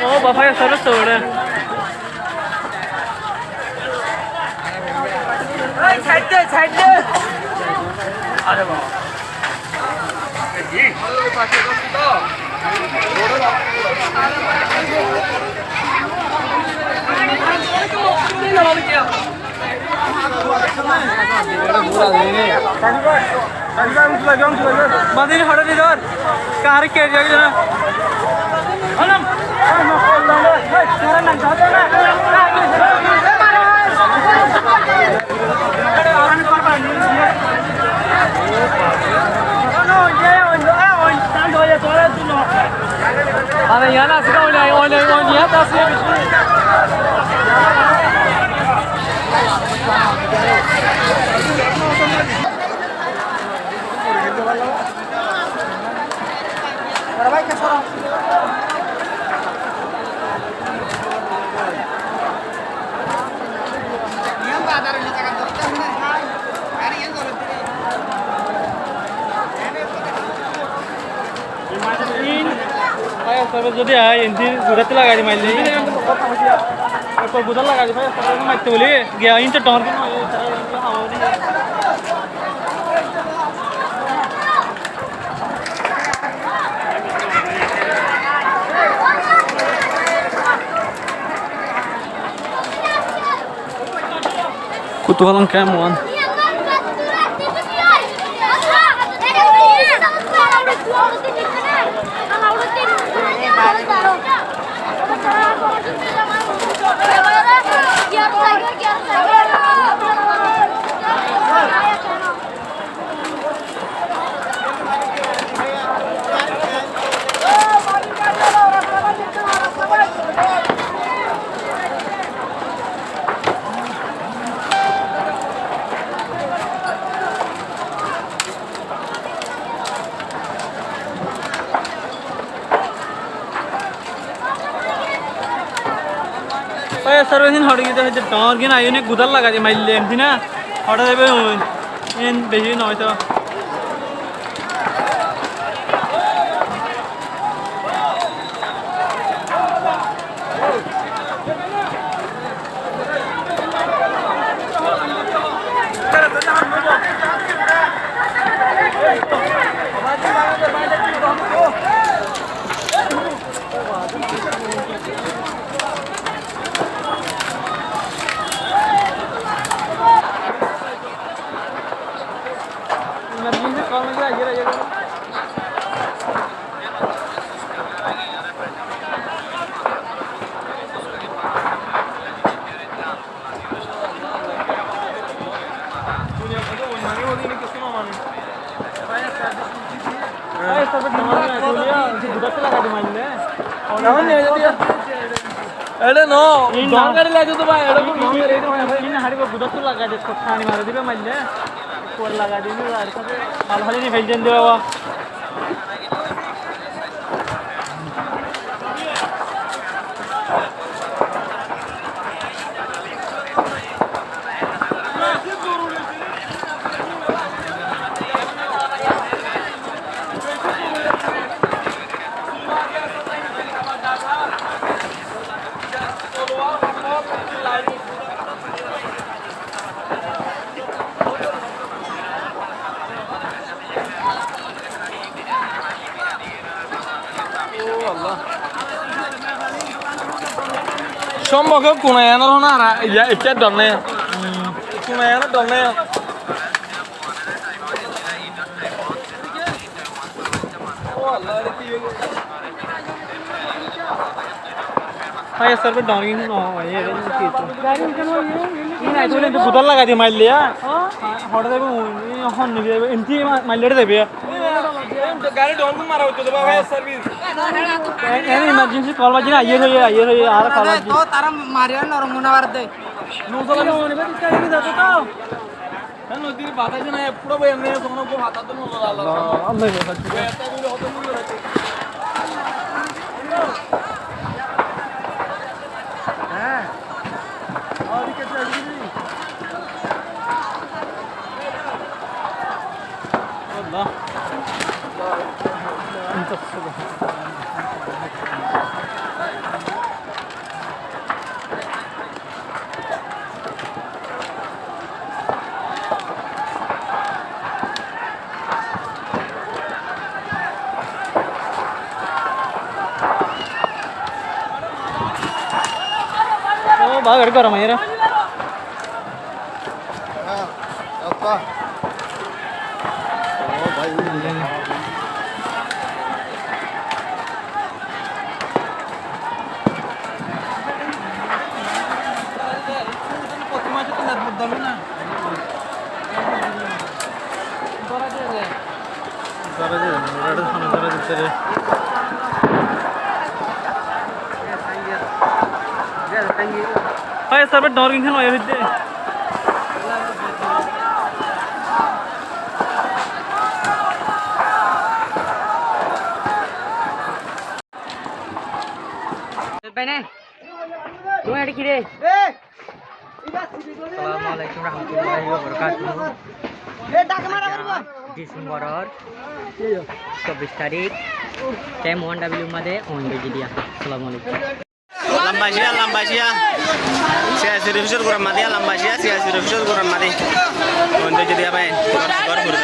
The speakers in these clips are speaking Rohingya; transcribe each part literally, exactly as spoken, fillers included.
Ó, bafai, sólo sobre. Ei, side de, side de. Are baba. Madin hore didor. Kar ke jai na. Are, yián asé, oile, oile, oile, yián asé. Zodi ai, enti gudát lagai di maille. Ekbar gudát lagai di, fire service maitto buli, giya, inte dor. Kutuhalong kemon? Fire service in hore giyé de, dor gin aiyóne gudát lagai di maille, enti na, hore zaibo, en beci no óito. Eçé no, in dor no. Gari lage to bái, eçé no. In hari gudát lagai de, sót hani mari dibe maille. Kor lagai de, ar kaise bála hali ni félden de baba. Cómboke kuna iyanor hono ara, iya, ecce dor nai. Kuna iyanor dor nai. Fire service dor gin no ói, e, e, ki to. Gari uthá no ói, e, e, e, gudát lagai di maille, ya. Há? Hore zaibo, e, hon ni zaibo, enti ma-, maille zaibo, ya. Gari dor gin mara óito de, fire service. E, e, emergency call bajje na, aiyér hoiye, aiyér hoiye, ar call bajje. To tara mari ar norom guna bar de. Ó, bála gari gorom óiye re. Ói, sar, bái, dóñr gín kén óiye hoiddé? Bái, na. Tuñí eçé ki re? Assalamu alaikum warahmatullahi wabarakatuhu. Aijja December or chobbish tarik, camp one W mazé Oin Doi Jidiya. Assalamu alaikum. Lamba ciya, lamba ciya. Siyasi ofisor gorom mazé, lamba ciya, siyasi ofisor gorom mazé. Oin Doi Jidiya bái, gór, gór furi.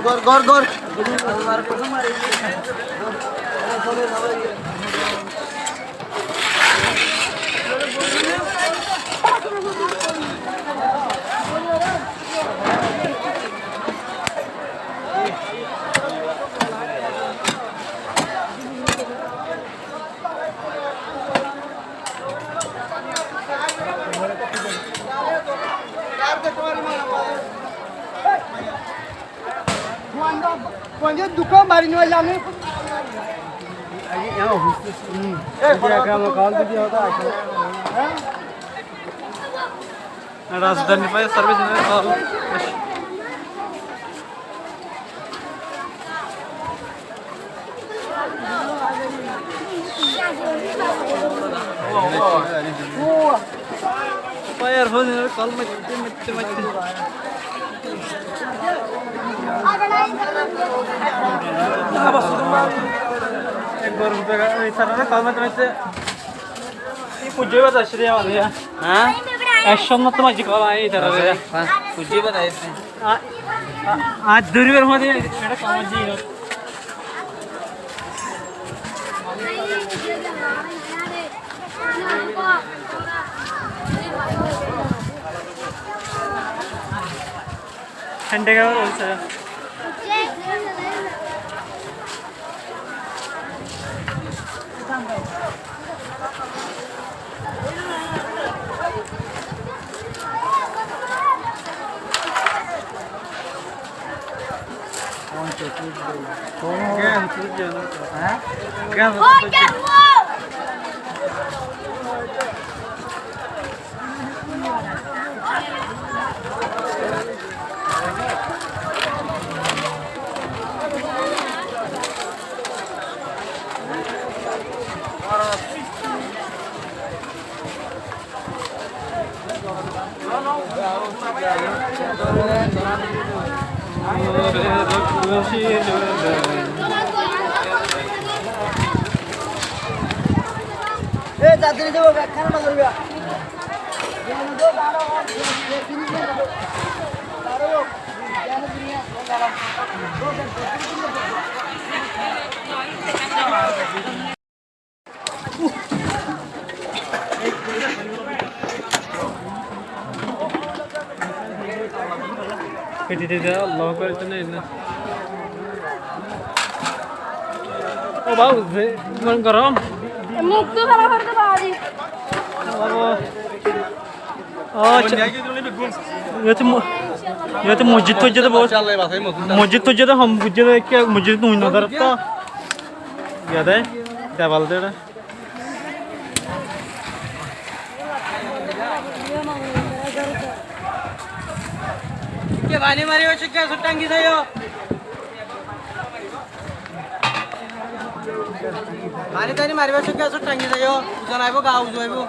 Gór, gór, gór. Rajdhani fire service, fire hose call marte, marte, marte. Há? Ekcó no to mazi kola, ei tarare. Há, há. Añár dóribar maze eçé kamar diye. Hende gaba bolse. Ó báu, ze, iman gorom. Muk tó bála gorí de bari. Ó, accá. Iyóte mo-, iyóte mosjid foijjé de bout. Mosjid foijjé de hom foijjé de, ekká mosjid nui nodar to. Iyóte debal de. Ke bani mari o, ke asó tangi saiyó. Bani tani mari o, ke asó tangi saiyó. Ujan aibo, ga ujan aibo.